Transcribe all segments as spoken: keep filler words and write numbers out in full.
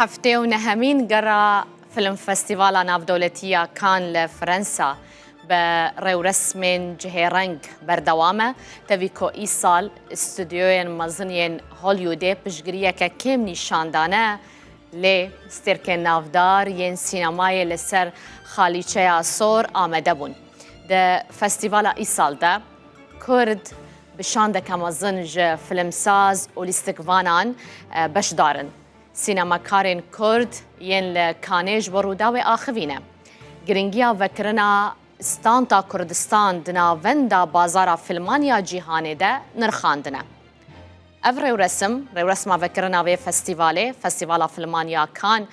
Heftê û nehemîn gera Film Festîvala Navdewletî ya Cannes li Fransa bi rêwresmên cihêreng berdewam e. Tevî ku îsal stûdyoyên mezin yên Hollywoodê piştgiriyeke kêm nîşan dane, lê stêrkên navdar yên sînemayê li ser xalîçeya sor amade bûn. Di festîvala îsal de Kurd bi şandeke mezin ji filmsaz û lîstikvanan, e, beşdar in. Sînemakarên Kurd yên li Cannesê ji bo Rûdawê axivî ne. Girîngiya vekirina standa Kurdistan di navenda bazara filman ya cîhanê de nirxandine. Ev rêwresim, rêwresma vekirina vê festîvalê, Festîvala Filman ya Cannes,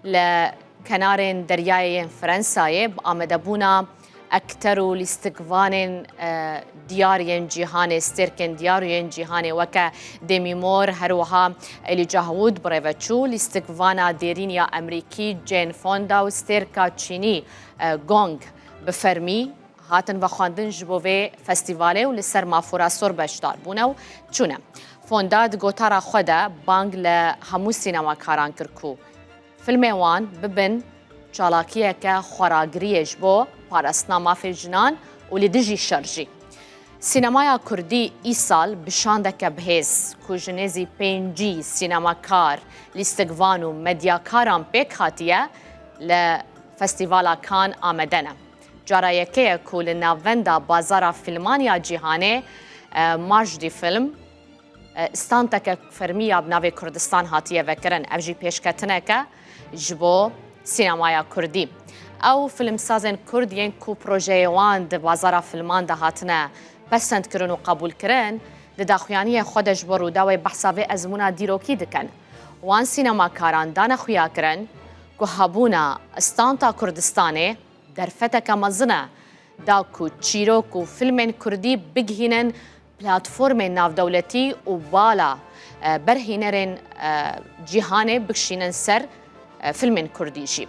li kenarên deryayê yên Fransayê bi amadebûna ekter û lîstikvanên, e, diyar yên cîhanê, stêrkên diyar yên cîhanê weke Demi Moore, her wiha Elijah Wood bi rê ve çû. Lîstikvana dêrîn ya Emerîkî Jane Fonda û stêrka Çînî, e, Gong bi fermî hatin vexwendin ji bo vê festîvalê û li ser mafora sor beşdar bûne û çûne. Fonda di gotara xwe de bang li hemû sînemakaran kir ku filmên wan bibin çalakiyeke xweragiriyê ji bo parastina mafê jinan û li dijî şer jî. Sînemaya Kurdî îsal bi şandeke bihêz ku ji nêzî pêncî sînemakar, lîstikvan û medyakaran pêk hatiye, li Festîvala Cannes amade ne. Cara yekê ye ku li navenda bazara filman ya cîhanê, e, Majdi Film, e, standeke fermî ya bi navê Kurdistan hatiye vekirin. Ev jî pêşketineke ji bo sînemaya Kurdî. Ew filmsazên Kurd yên ku projeyê wan di bazara filman de hatine pesendkirin û qebûlkirin, di daxuyaniyê xwe de ji bo Rûdawê behsa vê ezmûna dîrokî dikin. Wan sînemakaran dane xuyakirin ku hebûna standa Kurdistanê derfeteke mezin e da ku çîrok û filmên Kurdî bigihînin platformên navdewletî û bala, e, berhînerên, e, cîhanê bikişînin ser, e, filmên Kurdî jî.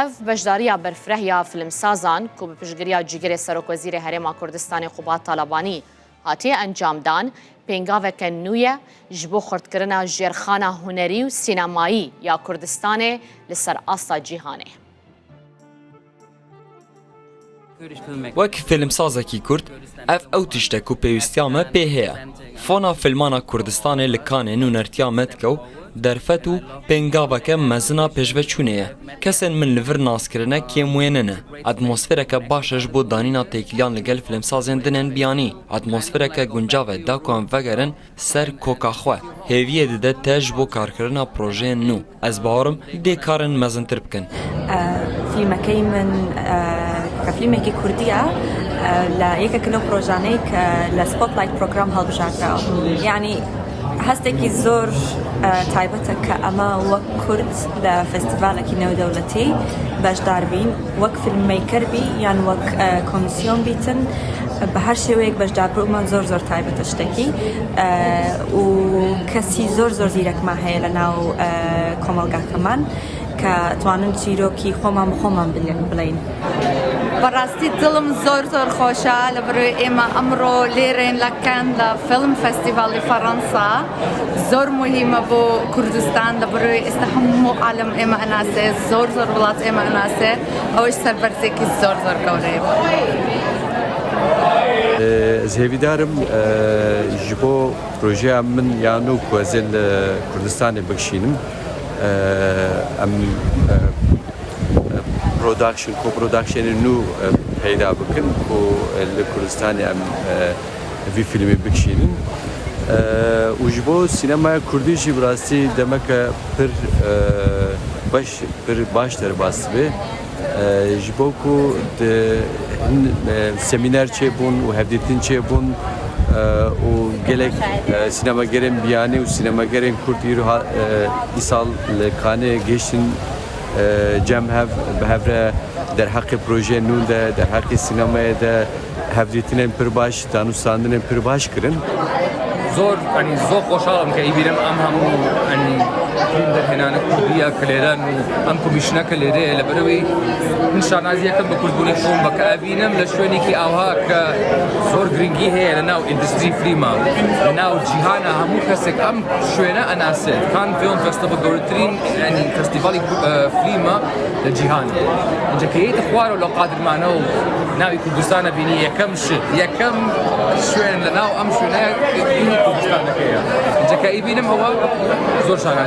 Ev beşdariya berfireh ya filmsazan ku bi piştgiriya Cîgirê Serokwezîrê Herêma Kurdistanê Qubat Talebanî hatiye encamdan, pêngaveke nû ye ji bo xurtkirina jêrxana hunerî û sînemayî ya Kurdistanê li ser asta cîhanê. Wek filmsazekî Kurd, ev ew tişt e ku pêwîstiya me pê heye. Fona filmana Kurdistanê li Cannesê nûnertiya me dike û derfet û pêngaveke mezin a pêşveçûnê ye. Kesên min li vir nas kirine kêm wê nine. Atmosfereke baş e ji bo danîna têkiliyan li gel filmsazên din ên biyanî. Atmosfereke guncav e da ku em vegerin ser koka xwe. Hêviyê dide te ji bo karkirina projeyên nû. Ez bawerim dê karên mezintir bikin. Filmekey min ke filmekî kurdî ye, li yekek li projaneyê ke li Spotlight program hilbijarte. Yanî hestekî zor taybet e ke eme wek kurd li festîvalekî newdewletî beşdar bîn. Wek filmmaker bî yan wek komîsyon bîtin, bi her şêweyek beşdarbûn man zor zor taybet e tiştekî û kesî zor zor zîrek me heye li nav komelgehke man ke twanin çîrokî xweman bi xweman bilin, bileynin. Bi rastî dilim zor zor xweş e li vir wê ême emro lêrên li Cannes li Film Festîvalê Ferensa. Zor muhîm e bo Kurdistan li vir wê êsta hemû alem ême enase, zor zor welat ême enase. Ew ji ser berzekî zor zor gewre ye. Ez hêvîdar im ji bo projeya min ya nû ku ez ê li Kurdistanê bikişînim, em production, co-productionê nû peyda bikin ku li Kurdistanê em vî filmê bikişînin. Û ji bo sînemaya kurdî jî bi rastî demeke pir xweş, pir baş derbas dibe. Ji bo ku di hin semîner çêbûn û hevdîtin çêbûn û gelek sînemagerên biyanî û sînemagerên kurd îro îsal li Cannesê gihiştin cem hev, bi hev re derheqê projeyên nû de, derheqê sînemayê de hevdîtinên pir baş, danûstandinên pir baş kirin. زۆر ئەنی زۆر خۆشحاڵم کە ئیبینم ئەم هەموو ئەنی فیلم دەرهێنانە کوردیە کە لێرەن و ئەم کۆمیشنە کە لێرەیە لە بەرەوەی من شانازیەکەم بە کوردبوونی خۆم بە کە ئەبینم لە شوێنێکی ئاوها کە زۆر گرنگی هەیە لە ناو ئیندستری فلیمە لە ناو جیهانە هەموو کەسێک ئەم شوێنە ئەناسێت کان فیلم فستیڤەڵ گەورەترین ئەنی فستیڤاڵی فلیمە لە جیهان ئەجا کە یەیتە خوارەوە لە قادرمانە و ناوی کوردستانە بینی یەکەم شت یەکەم شوێن لە ناو ئەم شوێنە بینی کوردستانەکەیە ئەجا کە ئیبینم ئەوە زۆر شانە